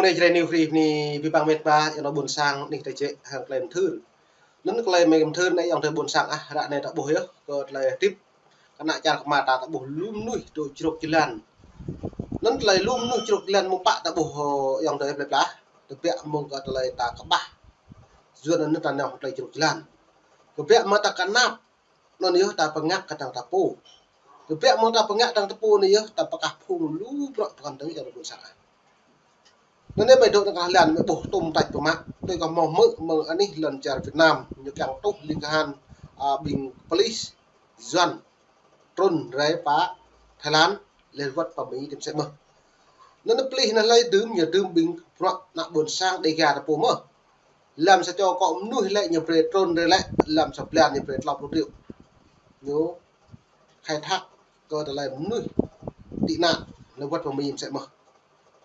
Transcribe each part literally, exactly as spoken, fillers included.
Anai Jrai New Free anai, abih bang met wa, ayŏng adơi ƀuôn sang, anai tơlơi jĕ hăng tơlơi mơthưr. Anŭn tơlơi mơthưr anai ayŏng adơi ƀuôn sang ah, ră anai ta ƀuh yơh, kơ tơlơi hơdip, kơ ană čar kơmar ta, ta ƀuh lu mơnuih dŏ čruk jơlan. Anŭn tơlơi lu mơnuih čruk jơlan mơ̆ng pă ta ƀuh, ơ, ayŏng adơi plơi pla. Tơbiă mơ̆ng kơ tơlơi ta kơƀah. Yuan anŭn ta nao tơlơi čruk jơlan. Tơbiă mơ̆ng ta kơnap, anŭn yơh ta pơngă kơ tơdang ta pô. Tơbiă mơ̆ng ta pơngă tơdang ta pô anŭn yơh ta pơkah phung lu bruă pơkŏn tơdang ayŏng adơi ƀuôn sang. Anŭn anai mơi dŏ tơngah lan mơi ƀuh tŭm tač pơmă. Tui kơ hmâo hmư̆ mơ̆ng anih lŏn čar Việt Nam, ñu kiăng tuh ling kahan, a, ƀing police Yuan trŭn rai pơ Thái Lan, lĕ wơ̆t pơ Mi tĭm sĕ mơ̆n. Anŭn anai police anŭn hlơi dưm, ñu dưm ƀing bruă ană ƀuôn sang Dega ta pô mơ̆n. Lăm sa čô akŏ mơnuih lĕ ñu brơi trŭn rai lĕ, lăm sa blan ñu brơi klâo pluh triệu. Ñu khai thác kơ tơlơi mơnuih tị nạn, lĕ wơ̆t pơ Mi tĭm sĕ mơ̆n.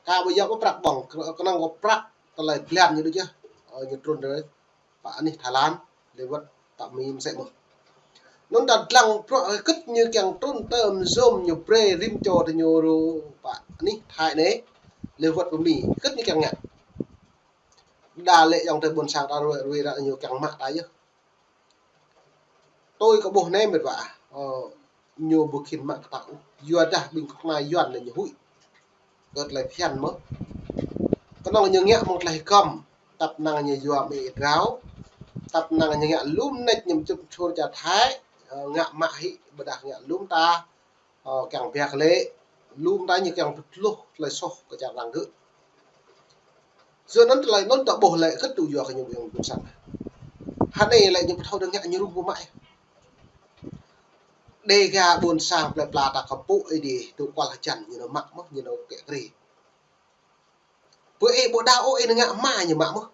Kâo ƀu djơ̆ ƀu prăk ƀơ̆ng, kơ-, kơnơ̆ng kơ prăk tơlơi blan ñu đôč yơh, ơ, ñu trŭn rai pơ anih Thái Lan, lĕ wơ̆t pơ Mi tĭm sĕ mơ̆n. Anŭn ta lăng bruă hơget ñu kiăng trŭn tơm yôm ñu brơi rĭm čô tơ ñu ru pơ anih Thái anai, lĕ wơ̆t pơ Mi, hơget ñu kiăng ngă. Đa lĕ ayŏng adơi ƀuôn sang ta ruai, ruai ră ñu kiăng mă ta yơh. Tui kơ ƀuh anai met wa, ơ, ñu ƀu khĭn mă kơ ta ôh. Yua dah ƀing kơnuk kơna Yuan anai ñu huĭ kơ tơlơi phiăn mơ̆n. Kơnơ̆ng ñu ngă mơ̆ng tơlơi hơgŏm, tăp năng ñu yua mơ̆ng ih drao, tăp năng ñu ngă lŏm nač ñu čŭp čur čar Thái, ơ, ngă mă hĭ, ƀôdah ngă lŏm ta, ơ, kiăng biă lĕ, lŏm ta ñu kiăng pơtluh tơlơi soh kơ čar arăng gơ̆. Yua anŭn tơlơi anŭn ta ƀuh lĕ hơget tŭ yua kơ ñu ƀing ƀuôn sang. Hơnai lĕ ñu pơthâo dơ̆ng ngă ñu rŭng pơmă. Dega ƀuôn sang plơi pla ta kơpŭ ih dih, tŭ kual hơjăn ñu nao mă mơ̆n, ñu nao kĕ kri. Pơ ih ƀu đaŏ ôh ih nao ngă hmua ñu mă mơ̆n.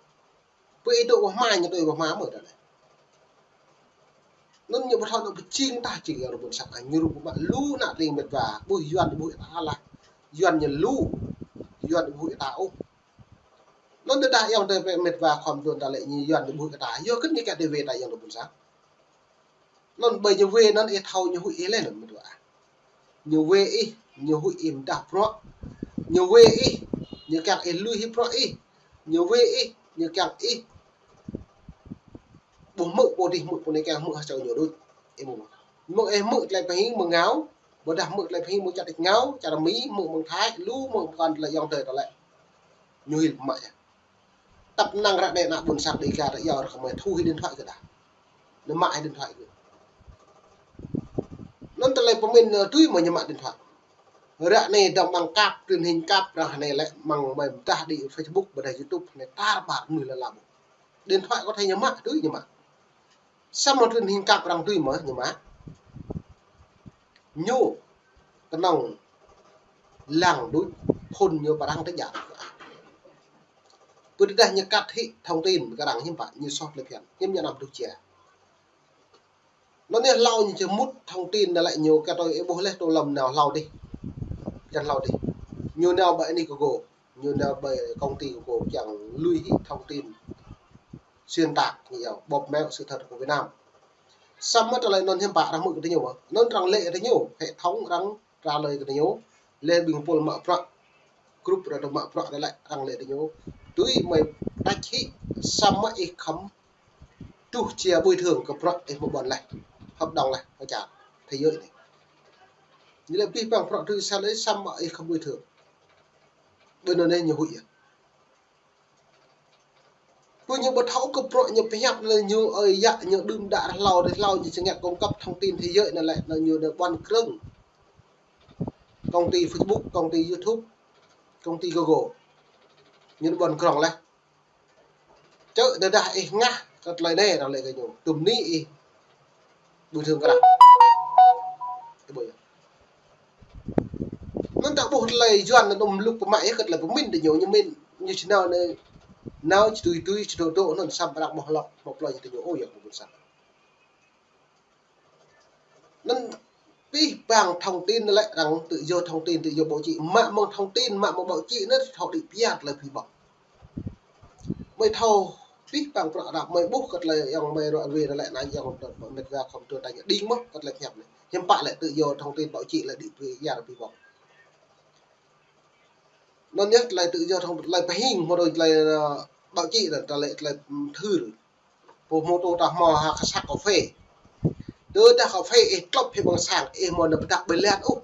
Pơ ih dŏ ƀơi hmua ñu tui ƀơi hmua mơ̆n đa lĕ. Anŭn ñu pơthâo anŭn pơjing tah jing ayŏng adơi ƀuôn sang, ñu rŭng pơmă lu ană tring met wa, ƀuh Yuan ƀuh ih ta lah. Yuan ñu lu, Yuan ƀuh ih ta ôh. Anŭn tơdah ayŏng adơi met wa khŏm dŏ ta lĕ ñu Yuan ƀuh ih ta, yua hơget ñu kiăng dêh wai ta ayŏng adơi ƀuôn sang. Anŭn ƀơi ñu wai anŭn ih thâo ñu huĭ ih lĕ anŭn met wa. Ñu wai ih, ñu huĭ ih mơdah bruă. Ñu wai ih, ñu kiăng ih lui hĭ bruă ih. Ñu wai ih, ñu kiăng ih ƀu hmư̆ pô dih, hmư̆ pô anai, kiăng hmư̆ hơčâo ñu đôč. Ih hmư̆ mơ̆n. Mơ̆ng ih hmư̆ tơlơi pơhing mơ̆ng ngao, ƀôdah hmư̆ tơlơi pơhing mơ̆ng čar đôč ngao, čar Mi, hmư̆ mơ̆ng Thái, lu mơ̆ng pơkŏn tơlơi ayŏng adơi ta lĕ. Ñu hil mă yơh. Tăp năng ră anai ană ƀuôn sang Dega ta iâu ră kơ mơi thu hĭ điện thoại kơ đa. Nao mă hĭ điện thoại kơ. Anŭn tơlơi pơmĭn, ơ, tui mơ̆ ñu mă điện thoại. Ră anai dŏng ƀăng kăp, truyền hình kăp, ră anai lĕ mơ̆ng mơi mơdah đĭ Facebook, ƀôdah YouTube, anai tar ƀar mơnuih lơlăm. Điện thoại có thể ñu mă, tui ñu mă. Samơ̆ truyền hình kăp arăng tui mơ̆ ñu mă. Ñu kơnơ̆ng lăng đôč phun ñu pơ arăng tơjă. Pơ tơdah ñu cắt hĭ thông tin kơ arăng hiư̆m pă, ñu soh tơlơi phiăn, hiư̆m ñu anăm tuh jia. Anŭn anai hlâo ñu či mŭt thông tin anai lĕ ñu kơ tui ih ƀuh lĕ tui lăm nao hlâo dih. Jăn hlâo dih. Ñu nao ƀơi anih Google. Ñu nao ƀơi công ty Google kiăng lui hĭ thông tin xuyên tạc ñu iâu, bóp méo sự thật của Việt Nam. Samơ̆ tơlơi anŭn hiư̆m pă arăng hmư̆ kơ tơ ñu mơ̆. Anŭn arăng lĕ kơ tơ ñu, hệ thống arăng trả lời kơ tơ ñu. Lĕ ƀing pôl mă bruă, group arăng mă bruă anai lĕ arăng lĕ kơ tơ ñu. Tui mơi đač hĭ samơ̆ ih khŏm tuh jia bồi thường kơ bruă ih hmâo ƀuăn laih, hợp đồng laih, hơčar, thế giới anai. Ñu lĕ abih bang bruă tui sa lĕ samơ̆ ih khŏm bồi thường. Ƀơi anŭn anai ñu huĭ yơh. Pơ ñu ƀu thâo kơ bruă ñu pơhiăp anai ñu ơi yă ñu đưm đă hlâo dih hlâo ñu či ngă cung cấp thông tin thế giới anai lĕ anŭn ñu đa ƀuăn krơ̆ng. Công ty Facebook, công ty YouTube, công ty Google. Ñu đa ƀuăn krơ̆ng laih. Čơ tơdah ih ngă kơ tơlơi anai arăng lĕ kơ ñu. Tơm ni ih bồi thường kơ arăng. Ih ƀuh yơh. Anŭn ta ƀuh tơlơi Yuan anŭn mlŭk pơmă yơh kơ tơlơi pơmĭn tơ ñu, ñu mĭn, ñu či nao anai, nao či tui tui, či dŏ dŏ, anŭn samơ̆ arăng mơ̆ hlŏk, mơ̆ plơi tơ ñu, ơ, ayŏng adơi ƀuôn sang. Anŭn abih bang thông tin anai lĕ arăng tự do thông tin, tự do báo chí, mă mơ̆ng thông tin, mă mơ̆ng báo chí anŭn thâo đĭ pơyơr tơlơi pơhiăp ƀơ̆ng. Mơi thâo abih bang bruă arăng, mơi ƀuh kơ tơlơi ayŏng mơi ruă ruai anai lĕ anai ayŏng met wa khŏm tui ta ñu đing mơ̆ kơ tơlơi pơhiăp anai. Hiư̆m pă lĕ tự do thông tin báo chí lĕ đĭ pơyơr pơhiăp ƀơ̆ng. Anŭn yơh tơlơi tự do thông, tơlơi pơhing, mơ̆ đôi tơlơi, ơ, báo chí anŭn, tơlơi, tơlơi, ưm, thư. Pô mô tô ta hmâo ha kơ sat kơphê. Tơdah kơphê ih klŏp hĭ ƀơ̆ng sang, ih mơ̆ nao pơdăp ƀơi lĕ ôh.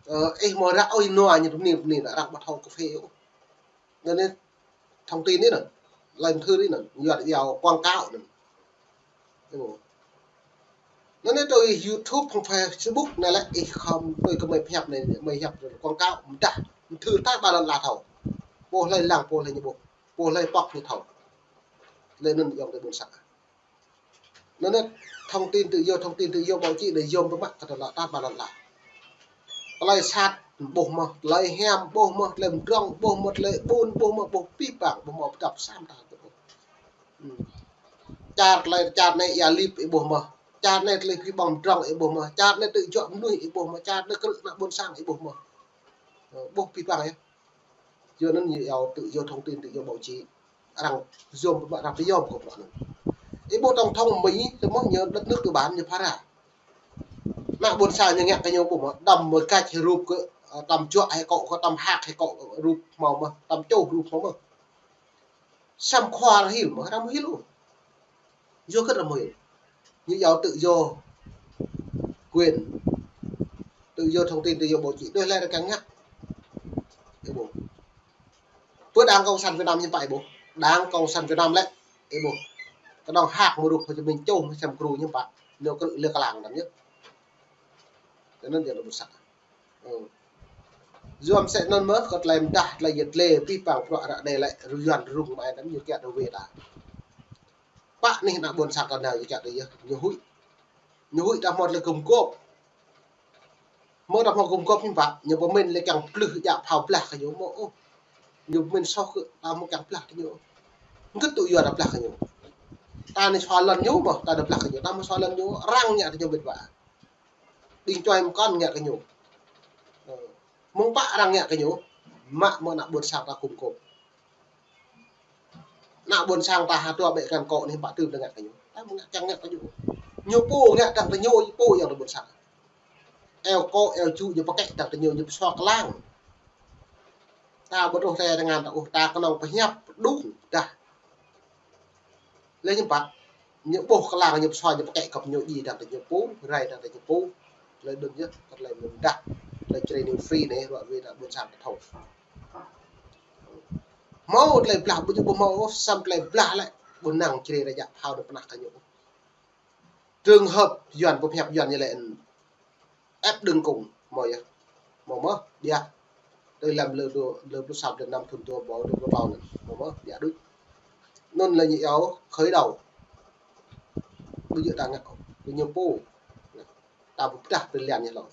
Ơ, ih mơ̆ ră ôh nua ñu tơmni, tơmni, arăng ƀu thâo kơphê ôh. Anŭn yơh thông tin anŭn, tơlơi thư anŭn, yua, yua quảng cáo anŭn. Anŭn yơh tui YouTube hăng Facebook anai lĕ, ih khŏm tui kơ mơi pơhiăp anai, mơi hiăp quảng cáo, mơdah, thư ta ƀar lŏn ala thâo. Pô hlơi lăng, pô hlơi ñu ƀuh, pô hlơi pŏk ñu thâo. Lĕ anŭn yơh tơ ƀôn sang. Anŭn yơh thông tin tự do, thông tin tự do báo chí anai yôm pơmă kơ tơlơi ta ƀar lŏn ala. Tơlơi sat ƀuh mơ̆n, tơlơi hiam ƀuh mơ̆n, tơlơi mdrŏng ƀuh mơ̆n, tơlơi ƀun ƀuh mơ̆n, ƀuh pĭ păng, ƀuh mơ̆ pơdăp sam ta ƀuh. Ưm. Čar tơlơi, čar anai ia lip ih ƀuh mơ̆n. Čar anai tơlơi pĭ păng mdrŏng ih ƀuh mơ̆n. Čar anai tơjuă mơnuih ih ƀuh mơ̆n. Čar anai krư̆ ană ƀôn sang ih ƀuh mơ̆n. Ơ, ƀuh pĭ păng yơh. Yua anŭn ñu iâu tự do thông tin, tự do báo chí. Arăng yôm pơmă, arăng pơyôm kơ bruă anŭn. Ih ƀuh tổng thống Mi, tơmơ̆ ñu đất nước tư bản ñu phara. Ană ƀôn sang ñu ngă kơ ñu ƀuh mơ̆n, tăm mơ̆ kač hĭ rup kơ, ơ, tăm juă hĭ kŏ, kơ tăm hak hĭ kŏ rup hmâo mơ̆n, tăm čuh rup hmâo mơ̆n. Săm khua arăng hil mơ̆n, arăng ƀu hil ôh. Yua kơ arăng ƀu hil. Ñu iâu tự do quyền, tự do thông tin, tự do báo chí, đôi lĕ arăng kiăng ngă. Ih ƀuh. Pơ Đảng Cộng sản Việt Nam ñu pă ih ƀuh. Đảng Cộng sản Việt Nam lĕ, ih ƀuh. Kơnơ̆ng hak mơ̆ rup Hồ Chí Minh čuh mơ̆ sem kru ñu pă. Ñu krư̆ lĕ klang đăm yơh. Tui anŭn yơh tơ ƀôn sang. Ơ. Yua mơsĕ anŭn mơ̆n, kơ tơlơi mơdah, tơlơi yet lĕ, pĭ păng bruă ră anai lĕ, rơyuan rŭng mă anŭn ñu kiăng tơ wơ̆t ta. Pă anai ană ƀôn sang ta nao ñu kiăng tơ yơh, ñu huĭ. Ñu huĭ ta hmâo tơlơi gum gôp. Mơ̆ ta hmâo gum gôp hiư̆m pă, ñu pơmĭn lĕ kiăng plư djă phao blah kơ ñu mơ̆ ôh. Ñu pơmĭn soh kơ ta hmâo kiăng blah kơ ñu. Hơget tŭ yua ta blah kơ ñu. Ta anai sua lŏn ñu mơ̆, ta anai blah kơ ñu, ta hmâo sua lŏn ñu, arăng ngă kơ ñu mĕt wa. Ƀing čuai mơkŏn ngă kơ ñu. Ơ, mơ̆ng pă arăng ngă kơ ñu, mă mơ̆ ană ƀôn sang ta gum gôp. Ană ƀôn sang ta ha dua ƀĕ kăn kŏ anai pă tơm ta ngă kơ ñu. Ta mơ̆ ngă kiăng ngă kơ ñu. Ñu pô ngă dăng tơ ñu, ñu pô yơh tơ ƀôn sang. Eo kŏ, eo ču, ñu pơkĕ dăng tơ ñu, ñu pơsua klang. Ta ƀu truh tơ tơngan ta ôh, ta kơnơ̆ng pơhiăp, pơđung, dah. Lĕ ñu pă, ñu ƀuh klang ñu pơsua ñu pơkĕ kơp ñu djai dăng tơ ñu pô, rai dăng tơ ñu pô. Lĕ đơ̆ng yơh, kơ tơlơi mơdah, tơlơi Jrai New Free anai, ruă wê ană ƀôn sang ta thâo. Hmâo tơlơi blah, ƀu djơ̆ ƀu hmâo ôh, săm tơlơi blah lĕ, ƀu năng Jrai ră djă phao đơ̆ng pơnah kơ ñu. Trường hợp Yuan, pơhiăp Yuan ñu lĕ, ép đưng cùng, hmâo yơh. Hmâo mơ̆n, biă. Tui lăm lơ dua, lơ pluh sa blan năm thŭn dua rơbâo dua pluh klâo anŭn. Hmâo mơ̆n, biă đôč. Anŭn lĕ ñu iâu khởi đầu. Ƀu djơ̆ ta ngă, ƀu ñu pô. Ta ƀu pơdah pơlian ñu hlâo.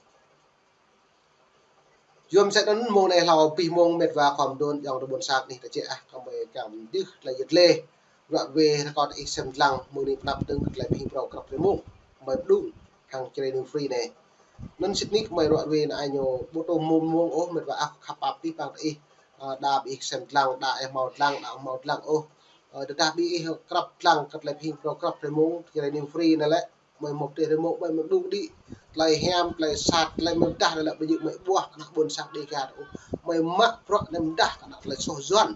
Yua mơsĕ anŭn mông anai hlâo abih mông mĕt wa khua mơduôn ayŏng adơi ƀôn sang anih ta jĕ ah, kơ mơi kiăng mơdưh tơlơi yet lĕ. Ruă wê rơkâo tơ ih sem lăng mơ̆ng anai pơnăp dơ̆ng kơ tơlơi pơhing phrâo krăp rơmông. Mơi pơđung hăng Jrai New Free anai. Anŭn sĭt nik mơi ruă wê anai ñu ƀu tŭ mông mông ôh mĕt wa ah khăp pap pĭ păng tơ ih. Ơ, đa ƀing ih sem lăng, đa ih hmâo lăng, đa hmâo lăng ôh. Ơ, tơdah ƀing ih krăp lăng kơ tơlơi pơhing phrâo krăp rơmông, Jrai New Free anai lĕ. Mơi hmâo pơtê rơmông, mơi mơ̆ng đung đĭ. Tơlơi hiam, tơlơi sat, tơlơi mơdah anai lĕ ƀu djơ̆ mơi ƀuah kơ ană ƀôn sang Dêga ôh. Mơi mă bruă anai mơdah kơ ană tơlơi soh Yuan.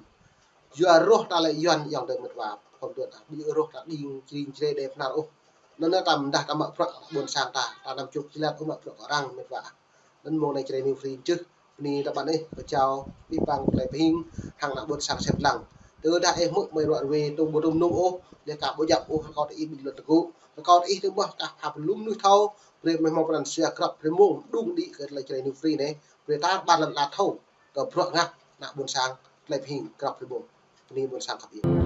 Yua rŏh ta lĕ Yuan ayŏng adơi mĕt wa khua mơduôn ah. Ƀu djơ̆ rŏh ta đing jring jre đe pơnar ôh. Anŭn ta mơdah ta mă bruă ƀôn sang ta, ta anăm čuk jơlan ôh mă bruă kơ arăng mĕt wa. Anŭn mông anai Jrai New Free čih, bơni ta ƀăn ih, pơjao, pĭ păng tơlơi pơhing, hăng ană ƀôn sang sem lăng. Tơdah ih hmư̆ mơi ruă wê tŭ ƀu tŭ mơnŭm ôh, lĕ ka ƀu djăp ôh, rơkâo tơ ih ƀing lŏn tơgŭ. Rơkâo tơ ih tơƀah kah pha pơlŭm mơnuih thâo, brơi mơi hmâo pran jua krăp rơmông, đung đĭ kơ tơlơi Jrai New Free anai, brơi ta ƀar lŏn ala thâo, kơ bruă ngă, ană ƀôn sang, tơlơi pơhing krăp rơmông. Bơni ƀôn sang khăp yơh.